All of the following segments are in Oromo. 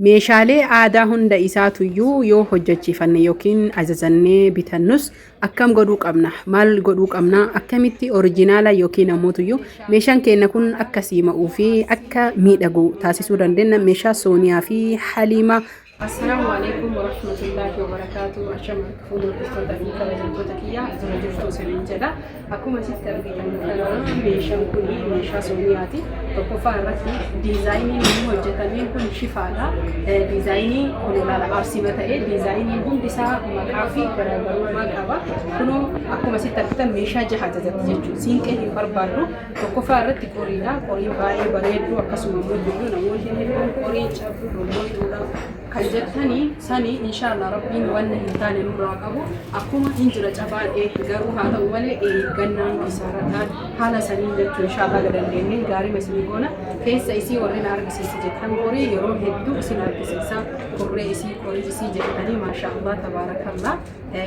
Meeshaalee aadaa hunda isaatuyyuu yoo hojjechiifanne yookiin ajajannee bitannus akkam godhuu qabna? Maal godhuu qabna? Akkamitti orijinaala yookiin ammootuyyuu meeshaan keenya kun akka siima'uu fi akka miidhagu taasisuu dandeenya? Meeshaa Sooniyaa fi Haliimaa. Assalaamu alaikum warahmatullaahi wabarakaatu. Ashama harka fuula hordoftoota fi kabajamtoota kiyya jira jirtu isiniin jedha. Akkuma asitti argitan kana meeshaan kun meeshaa Sooniyaati. Tokkoffaa irratti diizaayiniin inni hojjetameen kun shifaadha. Diizaayinii kun ilaala arsima ta'ee diizaayiniin hundi isaa maqaa fi garaagarummaa qaba. Kunoo akkuma asitti argitan meeshaa jaha ajajatti jechuudha. Siinqee hin barbaaddu. Tokkoffaa irratti qoriidha. Qoriin baay'ee bareeddu akkasuma immoo jiru namoonni hedduun qorii cabdu dorgomtuudha kan jettanii sani inshaallah rabbiin wanna hin taane nurraa qabu akkuma hin jira cabaan garuu haa ta'u malee eeggannaan kisaaradhaan haala saniin jechuu inshaallah gadandeenye gaarii isinii goona keessa isii warreen argisiisi jettan qorii yeroo hedduu isin argisiisa qorree isii qorii isii jettanii maashaallah tabaarakallah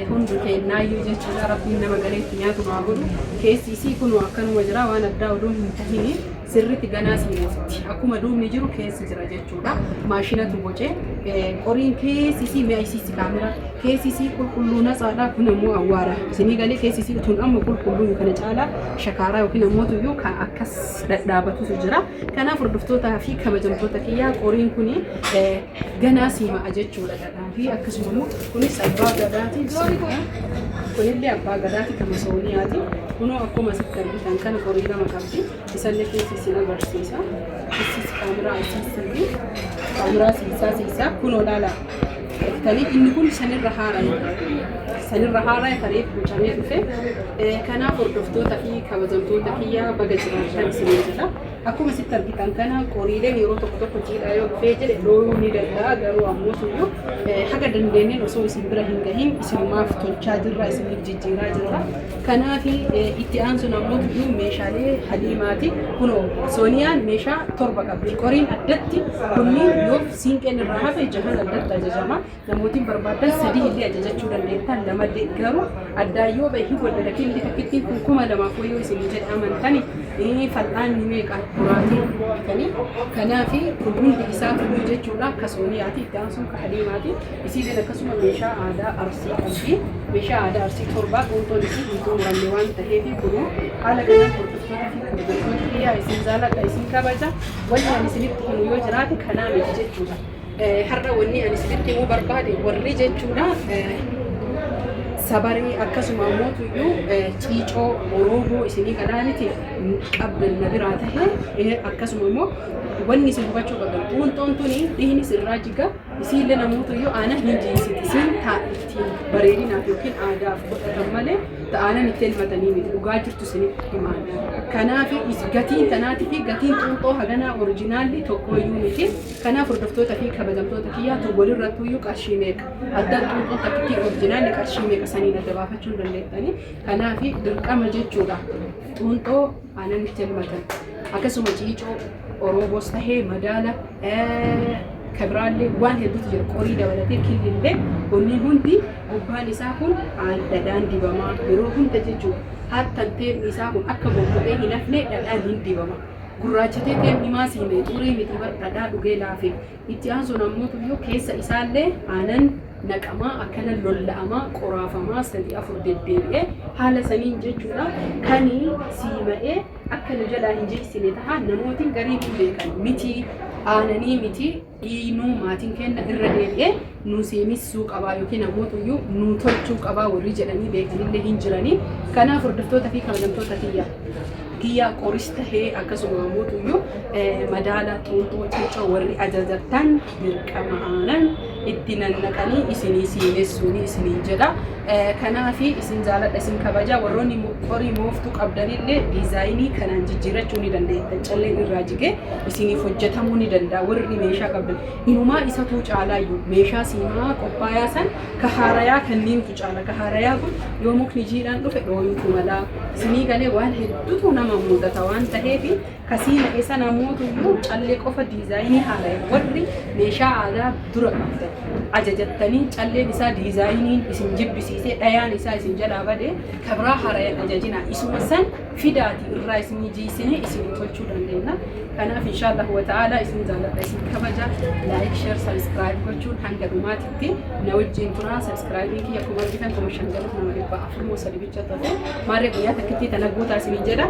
Hundu keennaayyuu jechuudha rabbiin nama galeetti nyaatu haa godhu keessi isii kunoo akkanuma jira waan addaa odoo hin tahini sirritti ganaa siimoofti akkuma duubni jiru keessi jira jechuudha maashinatu boce qoriin keessi isii mi'a isiisi kaamera keessi isii qulqulluu natsaadha kun ammoo awwaara isinii galee keessi isii tun amma qulqulluu kana caalaa shakaaraa yookiin ammoo tuyyuu kan akkas dhadhaabatutu jira kanaaf hordoftootaa fi kabajamtoota kiyyaa qoriin kuni ganaa siima'a jechuudha dhadhaa fi akkasuma immoo kunis abbaa gadaati. Kunillee abbaa gadaati kan Sooniyaati. Kunoo akkuma asitti argitan kana qorii lama qabdi. Isallee keessa isin agarsiisa. Isis kaameraa isiisii kaameraa siisaa siisaa kunoo laala. Argitanii inni kun sanirra haaraa sanirra haaraa tareef bocamee dhufe. Kanaaf hordoftoota fi kabajamtoota kiyyaa baga jiraattan isiniin jedha. Akkuma asitti argitan kana qoriileen yeroo tokko tokko jiidhaa yoo dhufee jedhe dhooyuu ni danda'a garuu ammoo tuyyuu haga dandeenyeen osoo isin bira hin gahin isinumaaf tolchaa jirra isiniif jijjiiraa jirra. Kanaaf itti aansuun ammoo tuyyuu meeshaalee haliimaati. Kunoo Sooniyaan meeshaa torba qabdi. Qoriin addatti kunniin yoo siinqeen irraa hafe jahan addatti ajajama. Namootiin barbaadan sadii illee ajajachuu dandeettan lamallee garuu addaan yoo bahe hin waddada killi takkittiin kun 2000 yoo isin jedhe amantani fal'aanni meeqa boraatiin bitanii kanaafi kun hundi isaa tulluu jechuudha akka sooniyaati itti aansuun ka haliimaati isiileen akkasuma meeshaa aadaa arsii qabdi meeshaa aadaa arsii torbaa quunxoon isii hin xumuramne waan ta'eef kunuu haala kanaan hordoftoota fi kabajamtoota kiyyaa isin jaaladha isin kabaja wanni ani isinitti himu yoo jiraate kanaa miti jechuudha. Har'a wanni ani isinitti himuu barbaade warri jechuudha sabarii akkasuma ammoo tuyyuu ciicoo orooboo isinii kanaa miti qabdan na biraa tahe akkasuma immoo wanni isin hubachuu qabdan xuunxoon tuni dhiigni sirraa jiga isiillee namootuyyuu aanan hin jiisiti isiin taa ittiin bareedinaaf yookiin aadaaf godhatan malee ta aanan itti elmatanii miti dhugaa jirtu isinitti himaan kanaaf gatiin tanaatii fi gatiin xuunxoo haganaa orijinaalli tokkooyyuu miti. Kanaaf hordoftoota fi kabajamtoota kiyyaa tun walirrattuyyuu qarshii meeqa? Addaan xuuxuun takkittiin orjinaalli qarshii meeqa saniin adda baafachuu hin dandeettanii. Kanaaf dirqama jechuudha. Xuunxoo aanan itti elmatan. Akkasuma ciicoo orooboos tahee madaala kabiraallee waan hedduutu jira. Qorii dabalatee killillee wanni hundi gubbaan isaa kun dhadhaan dibamaa yeroo hunda jechuudha. Hattan teemni isaa kun akka goggogee hin hafne dhadhaan hin dibama. Gurraachatee teemni maa siime xurii miti bar dhadhaa dhugee laafe. Itti aansuun ammoo tuyyuu keessa isaallee aanan naqamaa akkana lolla'amaa qoraafamaa sadii afur deddeebi'ee haala saniin jechuudha kani siima'ee akka nu jalaa hin jigsine taha namootiin gariin hin beekan miti aananii miti dhiinuu maatiin kenna irra deebi'ee nu siimissuu qabaa yookiin ammoo tuyyuu nu tolchuu qabaa warri jedhanii beekanillee hin jiranii. Kanaaf hordoftoota fi kabajamtoota kiyya kiyya qoris tahee akkasuma ammoo tuyyuu madaala xuuxoo ciicoo warri ajajattan dirqama aanan itti nannaqanii isinii siimessuuni isiniin jedha. Kanaaf isin jaaladha isin kabaja warroonni qorii mooftuu qabdanillee diizaayinii kanaan jijjiirachuu ni dandeettan calleen irraa jigee isiniif hojjetamuu ni danda'a warri meeshaa qabdan inumaa isatuu caalaayyuu meeshaa siimaa qophaayaa san ka haarayaa kanniintu caala ka haarayaa kun yoo mukni jiidhaan dhufe dhooyuutu malaa isinii galee waan hedduutu nama mudata waan ta'eef ka siima'e sana mootuyyuu callee qofa diizaayinii haaraya warri meeshaa aadaa dura qabdan. Ajajattanii calleen isaa diizaayiniin isin jibbisiisee, dhayaan isaa isin jalaa bade, kabraa harayan ajajinaa, isuma san fidaati irraa isinii jiisinee isinii tolchuu dandeenya. Kanaaf inshaallah wa ta'ala isin jaaladha, isin kabaja. Like, share, subscribe gochuun hanga dhumaatitti na wajjin turaa. Subscribe kiyya akkuma argitan 5000 galuuf nama 400 moo 3 bicha tafe. Maarree guyyaa takkittii tana guutaa isiniin jedha.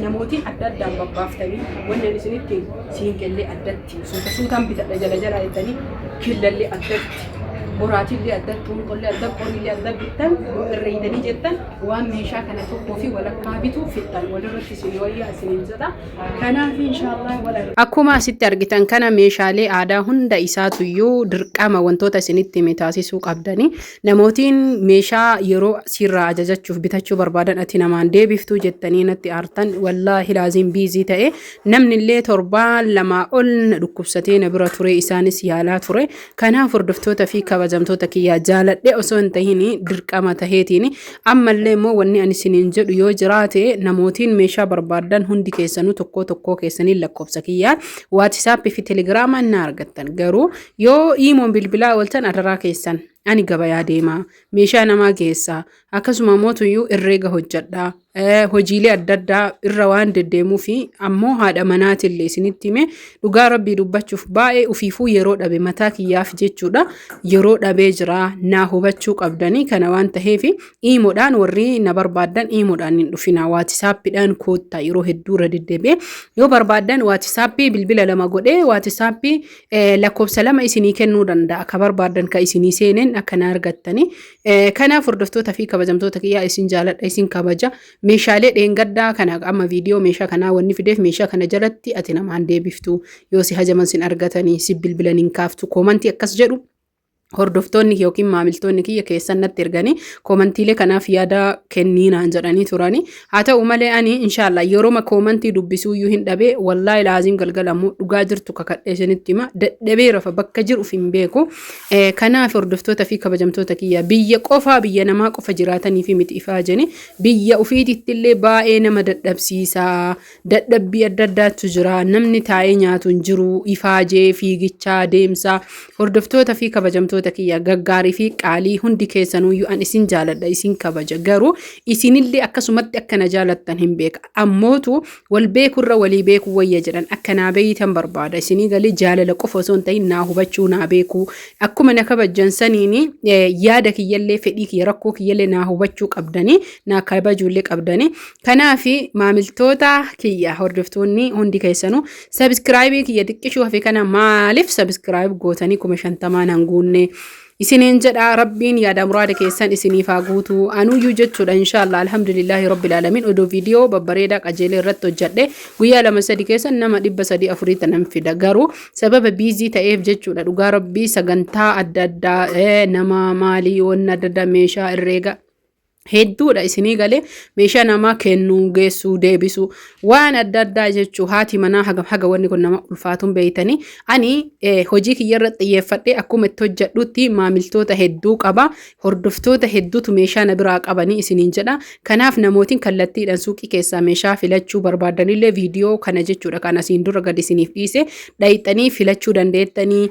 Namootiin adda addaan babbaaftanii wanni ani isinitti siinqellee addatti suuta suutaan bitadha jala jala jettanii, killallee addatti, boraatillee addatti, xuunxollee adda, qoriillee adda bittan yoo irreeydanii jettan, waan meeshaa kana 1.5 bituu fixxan walirratti isin wayyaa isiniin jedha. Kanaaf inshaallah wal Akkuma asitti argitan kana meeshaalee aadaa hunda isaatuyyuu dirqama wantoota isinitti hime taasisuu qabdani. Namootiin meeshaa yeroo sirraa ajajachuuf bitachuu barbaadan ati namaan deebiftuu jettanii natti aartan, wallaahi laaziin busy ta'e. Namni illee torbaan 2 ol na dhukkubsatee na bira ture, isaanis yaalaa ture. Kanaaf hordoftoota fi kabajamtoota kiyyaa, jaaladhee osoo hin tahin dirqama taheetiin. Ammallee immoo wanni ani isiniin jedhu yoo jiraate, namootiin meeshaa barbaadan hundi keessanuu tokkoo tokkoo keessanii lakkoofsa kiyyaa WhatsAppii fi Telegramaan na argattan. Garuu yoo imoon bilbilaa ooltan, adaraa keessan, ani gabayaa deemaa, meeshaa namaa geessaa, akkasuma mootuyyuu herreega hojjedhaa, hojiilee adda addaa irra waan deddeemuu fi ammoo haadha manaatillee isinitti hime, dhugaa rabbii dubbachuuf baay'ee ufiifuu yeroo dhabe mataa kiyyaaf jechuudha. Yeroo dhabee jira, naa hubachuu qabdanii. Kana waan taheef imoodhaan warri na barbaaddan imoodhaan hin dhufina, WhatsAppiidhaan koottaa. Yeroo hedduu irra deddeebi'e yoo barbaaddan WhatsAppii bilbila lama godhee WhatsAppii lakkoofsa lama isinii kennuu danda'a, ka barbaaddan ka isinii seeneen akka na argattanii. Kanaaf hordoftoota fi kabajamtoota kiyyaa, isin jaaladha, isin kabaja. Meeshaalee dheengaddaa kana amma viidiyoo meeshaa kanaa wanni fideef, meeshaa kana jalatti ati namaan deebiftu, yoo si hajaman sin argatanii, si bilbilan hin kaaftu, commentii akkas jedhu hordoftoonni yookiin maamiltoonni kiyya keessan natti erganii commentiilee kanaaf yaada kenniinaan jedhanii turani. Haa ta'u malee ani inshaallah yerooma commentii dubbisuuyyuu hin dhabee, wallaahi laaziim galgalamu dhugaa jirtu kakadhee isinitti hima, dadhabee rafa, bakka jiruuf hin beeku. Kanaaf hordoftoota fi kabajamtoota kiyya, biyya qofaa, biyya namaa qofa jiraatanii fi miti ifaajani, biyya ofiititti illee baay'ee nama dadhabsiisa. Dadhabbii adda addaatu jira. Namni taa'ee nyaatu hin jiru. Ifaajee, fiigichaa, deemsa. Hordoftoota fi kabajamtoota kiyya gaggaarii fi qaalii, hundi keessanuyyuu an isin jaaladha, isin kabaja. Garuu isinillee akkasumatti akka na jaalattan hin beeka. Ammootu wal beekurra walii beekuu wayya jedhan, akka naa beeytan barbaada. Isinii galee, jaalala qofa osoo hin ta'in naa hubachuu, naa beekuu. Akkuma na kabajjan saniini yaada kiyyallee, fedhii kiyya, rakkoo kiyyallee naa hubachuu qabdanii, naa kabajuullee qabdanii. Kanaaf maamiltoota kiyya, hordoftoonni hundi keessanuu, subscribe kiyya xiqqishuu hafe kana maaliif subscribe gootanii 50,000 hin guunne isiniin jedha. Rabbiin yaada muraada keessan isiniif haa guutu. Anuyyuu jechuudha, inshaallah, alhamdulillahi rabbil alamin, odoo viidiyoo babbareedaa qajeelee irratti hojjedhe guyyaa 2 3 keessa nama 300 400 tanan fida. Garuu sababa busy ta'eef jechuudha, dhugaa rabbii, sagantaa adda addaa, nama maalii, wanna adda addaa, meeshaa herreega hedduudha isinii galee, meeshaa namaa kennuu, geessuu, deebisuu, waan adda addaa jechuu, haati manaa haga haga wanni kun nama ulfaatuun beeytanii. Ani hojii kiyya irratti xiyyeeffadhee akkuma itti hojjedhutti maamiltoota hedduu qaba, hordoftoota hedduutu meeshaa na biraa qabanii isiniin jedha. Kanaaf namootiin kallattiidhaan suuqii keessaa meeshaa filachuu barbaadanillee viidiyoo kana jechuudha kan asiin dura gad isiniif dhiise dhayixanii filachuu dandeettanii.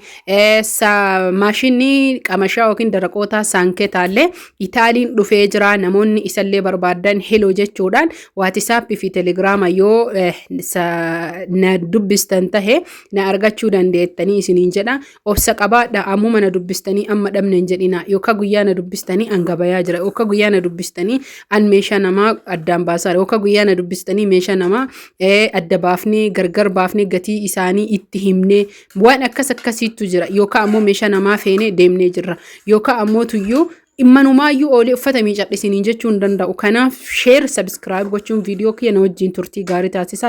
Maashinni qamashaa yookiin daraqoota saanketaallee Itaaliin dhufee jira. Namoonni isallee barbaadan hello jechuudhaan WhatsAppii fi Telegrama yoo na dubbistan tahe na argachuu dandeettanii isiniin jedha. Obsa qabaadha. Ammuma na dubbistanii amma dhabne hin jedhina. Yookaan guyyaa na dubbistanii an gabayaa jira, yookaan guyyaa na dubbistanii an meeshaa namaa addaan baasaa, yookaan guyyaa na dubbistanii meeshaa namaa adda baafnee, gargar baafnee, gatii isaanii itti himnee, waan akkas akkasiitu jira. Yookaan ammoo meeshaa namaa feenee deemnee jirra, yookaan ammoo tuyyuu manumaayyu oolee uffata miicadhe isiniin jechuu hin danda'u. Kanaaf share, subscribe gochuun viidiyoo kiyya na wajjin turtii gaarii taasisaa.